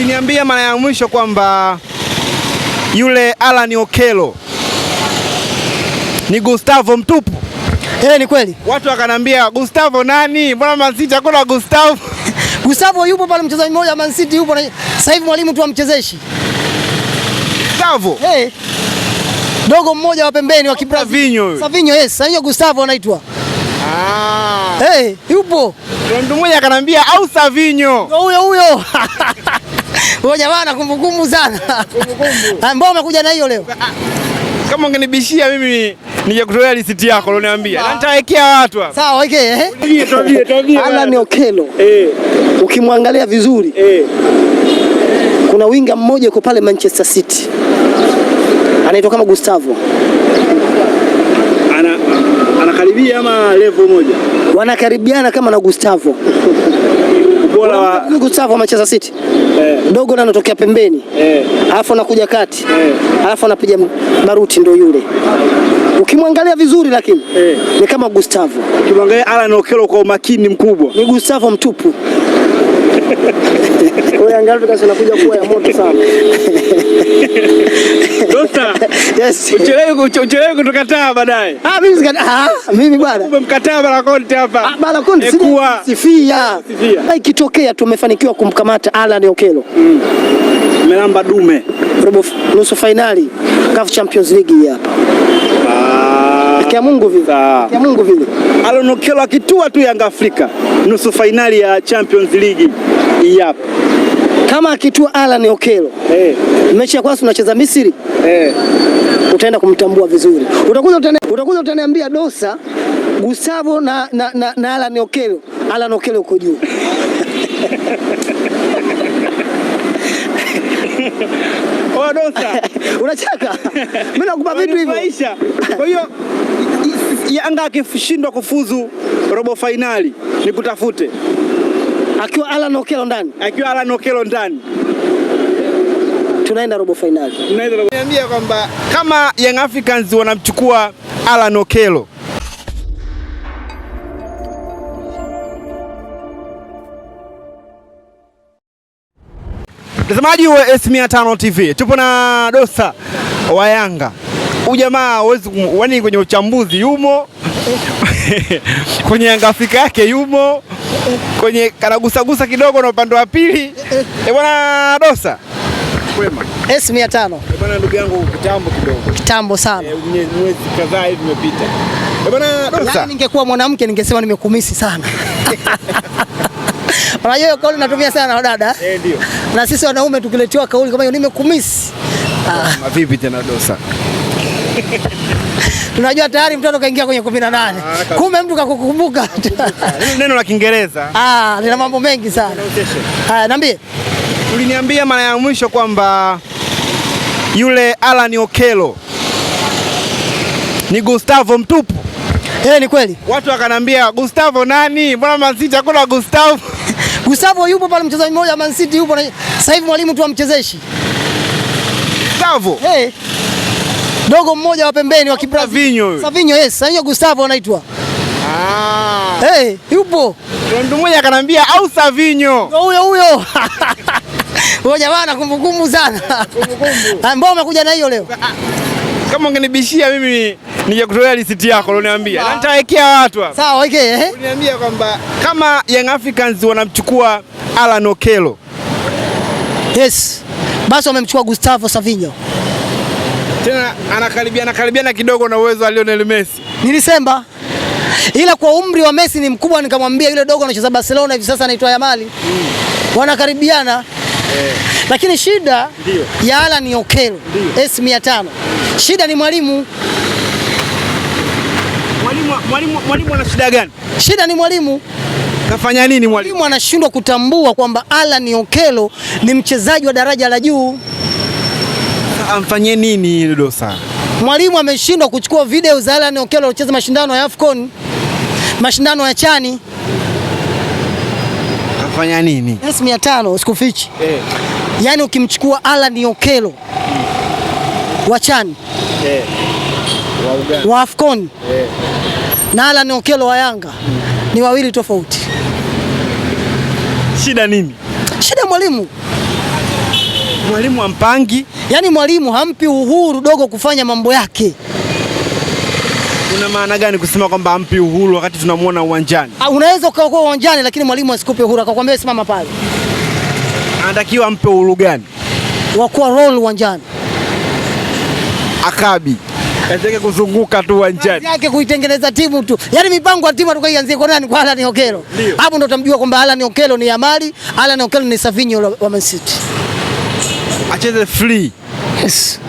Uliniambia mara ya mwisho kwamba yule Alan Okello ni Gustavo mtupu. Eh, ni kweli. Watu wakanambia Gustavo nani? Mbona Man City hakuna Gustavo? Gustavo yupo pale, mchezaji mmoja Man City yupo na sasa hivi mwalimu tu amchezeshi. Gustavo. Eh. Dogo mmoja wa pembeni wa Kibrazil. Savinho huyo. Savinho, yes, Savinho Gustavo anaitwa. Ah. Eh, yupo. Kuna mtu mmoja akanambia au Savinho. Ndio huyo huyo. Huyo jamaa ana kumbukumbu sana. Kumbukumbu. Mbona umekuja na hiyo leo? Kama ungenibishia mimi ningekutolea risiti yako ulioniambia. Na nitawekea watu hapa. Sawa, okay, eh. Tuambie, tuambie. Alan Okello Eh, ukimwangalia vizuri eh. kuna winga mmoja yuko pale Manchester City anaitwa kama Gustavo, Anakaribia ama level moja wanakaribiana kama na Gustavo. ubora wa Gustavo wa Manchester City eh, dogo na anatokea pembeni eh, alafu anakuja kati eh, alafu anapiga baruti, ndo yule. Ukimwangalia vizuri lakini eh. ni kama Gustavo, Ukimwangalia Alan Okello kwa umakini mkubwa ni Gustavo mtupu. Wewe angalia kasi inakuja kuwa ya moto sana. Dosta, Yes. uchelewi kutukataa baadaye. Ah, mimi mimi bwana. Umemkataa Bala Conte hapa. Ah, Bala Conte Ekuwa. sifia. Sifia. Ah, ikitokea tumefanikiwa kumkamata Alan Okello Melamba dume. robo nusu fainali CAF Champions League hii hapa. Ah. Kia Mungu vile. Sawa. Kia Mungu vile. Alan Okello akitua tu Yanga Afrika nusu fainali ya Champions League hii hapa. Kama akitua Alan Okello Eh, mechi ya kwanza tunacheza Misri, eh. utaenda kumtambua vizuri. Utakuja utaniambia Dosa, Gustavo na Alan Okello. Alan Okello uko juu. Oh, Dosa. Unacheka? Mimi nakupa vitu hivyo. Wanifurahisha. Kwa hiyo Yanga akishindwa kufuzu robo fainali nikutafute Akiwa Alan Okello ndani, akiwa Alan Okello ndani. tunaenda robo fainali. Mnaweza Niambia kwamba kama Young Africans wanamchukua Alan Okello Mtazamaji wa S500 TV, tupo na Dosa wa Yanga. Huyu jamaa huwezi yaani kwenye uchambuzi yumo kwenye Yanga Afrika yake yumo, kwenye kanagusagusa kidogo na upande wa pili. Eh, bwana Dosa. Kwema. S500. Eh, bwana ndugu yangu kitambo kidogo. Kitambo sana. Eh, mwezi kadhaa hivi imepita. Eh, bwana Dosa. Yaani ningekuwa mwanamke ningesema nimekumisi sana. Unajua hiyo kauli natumia sana wadada. Eh, ndio. Na sisi wanaume tukiletewa kauli kama hiyo nimekumisi. Ah, Vipi tena Dosa? tunajua tayari mtoto kaingia kwenye 18. Ah, Kumbe mtu kakukumbuka. Hili neno la Kiingereza. Ah, lina mambo mengi sana. Haya, niambie. Uliniambia mara ya mwisho kwamba yule Alan Okello ni Gustavo mtupu. Eh, ni kweli. Watu wakanambia Gustavo nani? Mbona Man City hakuna Gustavo? Gustavo yupo pale, mchezaji mmoja Man City yupo na sasa hivi mwalimu tu amchezeshi. Gustavo. Eh. Dogo mmoja wa pembeni wa Kibrazil. Savinho huyo. Savinho, yes, Savinho Gustavo anaitwa. Ah. Eh, yupo. Kuna mtu mmoja akanambia au Savinho. Ndio huyo huyo. Huyo jamaa ana kumbukumbu sana. Kumbukumbu. Ah, mbona umekuja na hiyo leo? Kama ungenibishia mimi ningekutolea risiti yako ulioniambia. Na nitawekea watu hapa. Sawa, okay, eh. Uliniambia kwamba kama Young Africans wanamchukua Alan Okello Yes. Basi wamemchukua Gustavo Savinho. tena anakaribiana karibiana kidogo na uwezo wa Lionel Messi. Nilisema ila kwa umri wa Messi ni mkubwa, nikamwambia yule dogo anacheza Barcelona hivi sasa anaitwa Yamal. Wanakaribiana. Lakini shida Ndio. ya Alan Okello S500. Shida ni mwalimu. Mwalimu ana shida gani? Shida ni mwalimu. Kafanya nini mwalimu? Mwalimu anashindwa kutambua kwamba Alan Okello ni mchezaji wa daraja la juu. Amfanyie nini Dosa? Mwalimu ameshindwa kuchukua video za Alan Okello alicheza mashindano ya AFCON, mashindano ya Chani. Kafanya nini? S500 sikufichi. Eh. Yaani ukimchukua Alan Okello wa Chani, Eh. Wa Uganda. wa AFCON Eh. na Alan Okello wa Yanga ni wawili tofauti. Shida nini? Shida mwalimu. Mwalimu ampangi, Yaani mwalimu hampi uhuru dogo kufanya mambo yake. Kuna maana gani kusema kwamba hampi uhuru wakati tunamuona uwanjani? Unaweza ukawa uwanjani lakini mwalimu asikupe uhuru akakwambia simama pale. Anatakiwa ampe uhuru gani? Wa kuwa role uwanjani. Akabi. Kazi yake kuzunguka tu uwanjani. Kazi yake kuitengeneza timu tu. Yaani mipango ya timu tukaianzie kwa nani? Kwa Alan Okello. Hapo ndo utamjua kwamba Alan Okello ni Amali, Alan Okello ni Savinho wa Man City. Acheze free. Yes.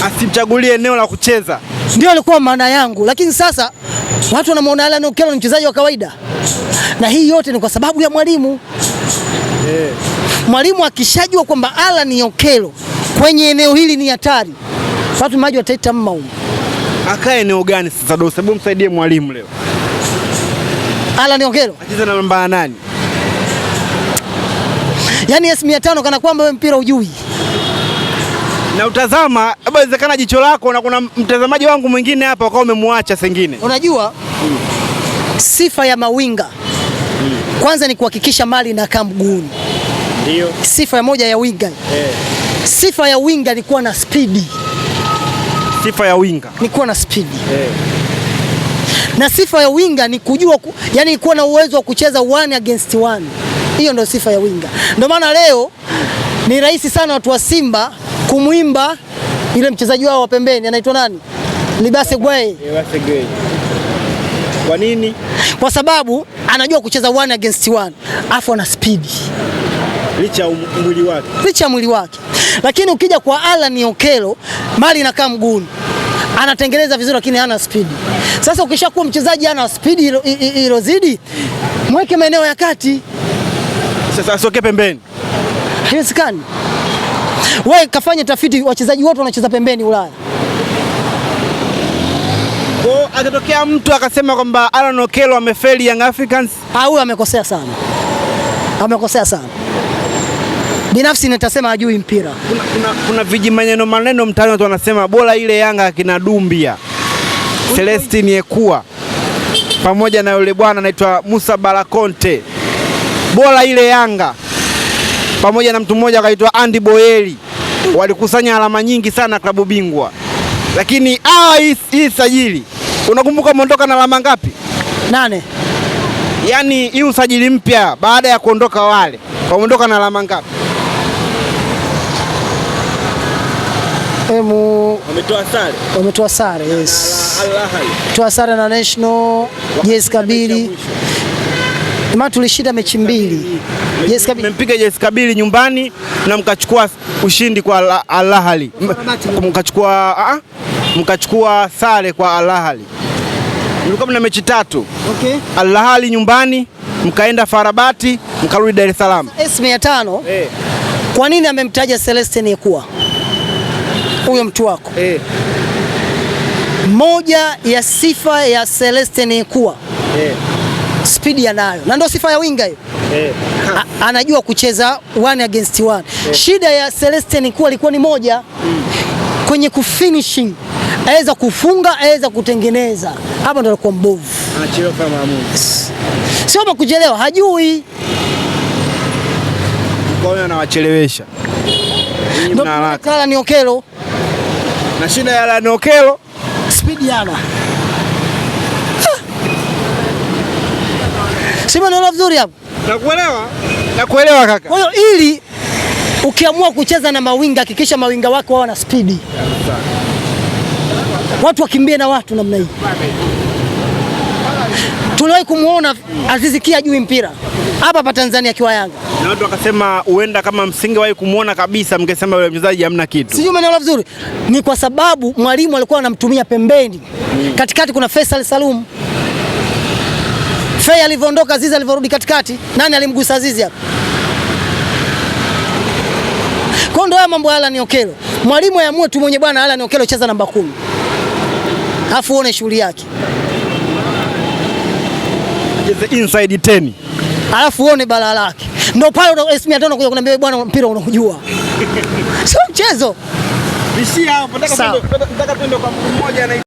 Asimchagulie eneo la kucheza. Ndio ilikuwa maana yangu, lakini sasa watu wanamuona Alan Okello ni mchezaji wa kawaida. Na hii yote ni kwa sababu ya mwalimu. Mwalimu akishajua kwamba Alan Okello kwenye eneo hili ni hatari, watu maji wataita mma. Akae eneo gani sasa Dosa? Hebu msaidie mwalimu leo. Alan Okello acheze na namba nani? Yaani S500 kana kwamba wewe mpira hujui. Na utazama, labda inawezekana jicho lako na kuna mtazamaji wangu mwingine hapa kwa umemwacha sengine. Unajua sifa ya mawinga kwanza ni kuhakikisha mali inakaa mguuni. Ndio. Sifa ya moja ya winga. Sifa ya winga ni kuwa na spidi. Sifa ya winga ni kuwa na spidi. Na sifa ya winga ni kujua yani kuwa na uwezo wa kucheza one against one. Hiyo ndio sifa ya winga. Ndio maana leo ni rahisi sana watu wa Simba kumuimba yule mchezaji wao wa pembeni anaitwa nani? Libase Gueye. Libase Gueye. Kwa nini? Kwa sababu anajua kucheza one against one, afu ana spidi. Licha ya mwili wake. Licha ya mwili wake. Lakini ukija kwa Alan Okello, mali inakaa mguuni. Anatengeneza vizuri lakini hana spidi. Sasa ukishakuwa mchezaji hana spidi ilozidi, mweke maeneo ya kati. Sasa asoke pembeni. Haiwezekani. Wewe kafanya tafiti, wachezaji wote wanacheza pembeni Ulaya. Kwa akatokea mtu akasema kwamba Alan Okello amefeli Young Africans, huyo amekosea sana. Amekosea sana. Binafsi nitasema hajui mpira. Kuna vijimaneno maneno mtaani watu wanasema bora ile Yanga akina Dumbia, Celestine Ekua pamoja na yule bwana anaitwa Musa Balakonte. Bora ile Yanga pamoja na mtu mmoja akaitwa Andy Boyeli walikusanya alama nyingi sana klabu bingwa. Lakini hii sajili unakumbuka umeondoka na alama ngapi? 8. Yaani hii usajili mpya baada ya kuondoka wale wameondoka na alama ngapi? Wametoa sare. Wametoa sare, yes. Al Ahly. Toa sare na National, JS Kabylie. Maana tulishinda mechi mbili. JS Kabylie. Mmempiga JS Kabylie nyumbani na mkachukua ushindi kwa Al Ahly. Mkachukua sare kwa Al Ahly. Mlikuwa mna mechi 3. Okay. Al Ahly nyumbani, mkaenda Farabati, mkarudi Dar es Salaam. S500. Kwa nini amemtaja Celestine Ekua? Huyo mtu wako. Moja ya sifa ya Celestine Ekua. Speed anayo. Na ndio sifa ya winga hiyo. Anajua kucheza one against one. Shida ya Celestine Ekua ilikuwa ni moja. Kwenye kufinishing, aweza kufunga, aweza kutengeneza. Hapo ndio alikuwa mbovu. Anachelewa kama maamuzi. Sio kwa kuchelewa, hajui. Kwa hiyo anawachelewesha. Nyinyi mna haraka. Alan Okello. Na shida ya Alan Okello speed yana. Sima naelewa vizuri hapo? Nakuelewa. Nakuelewa kaka. Kwa hiyo ili ukiamua kucheza na mawinga hakikisha mawinga wako wao na speed. Watu wakimbie na watu namna hii. Tuliwahi kumuona Aziz Ki hajui mpira hapa hapa Tanzania akiwa Yanga. Na watu wakasema huenda kama msingewahi kumuona kabisa mngesema yule mchezaji hamna kitu. Sijui umeelewa vizuri. Ni kwa sababu mwalimu alikuwa anamtumia pembeni. Katikati kuna Faisal Salum. Fei alivyoondoka, Aziz alivyorudi katikati, nani alimgusa Aziz hapa? Kwa ndio haya mambo ya Alan Okello. Mwalimu aamue tu mwenye bwana Alan Okello cheza namba 10. Alafu uone shughuli yake. Acheze inside 10. Alafu uone balaa lake. Ndio pale una S500 kuja kuniambia bwana mpira unaujua. Sio mchezo. Bishia hapo, nataka twende kwa mmoja na